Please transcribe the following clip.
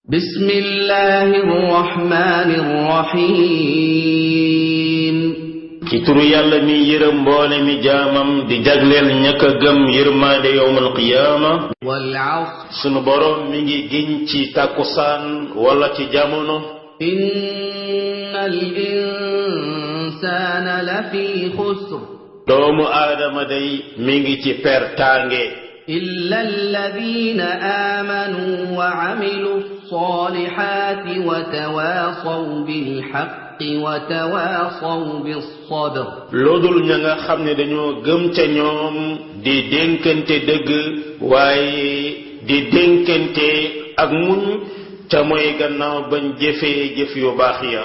بسم الله الرحمن الرحيم ci turu yàlla mi yërëm mboole mi jaamam di jagleel ñaka gëm yërmaande yowmal qiyaama والعصر sunu borom mi ngi giñ ci takkusaan wala ci jamono إن الإنسان لفي خسر doomu aadama day mi ngi ci pertaange إلا الذين آمنوا وعملوا الصالحات وتواصوا بالحق وتواصوا بالصبر loodul ña nga xam ne dañoo gëm ca ñoom di dénkante dëgg waaye di dénkante ak muñ ca mooy gannaaw bañ jëfee jëf yu baax ya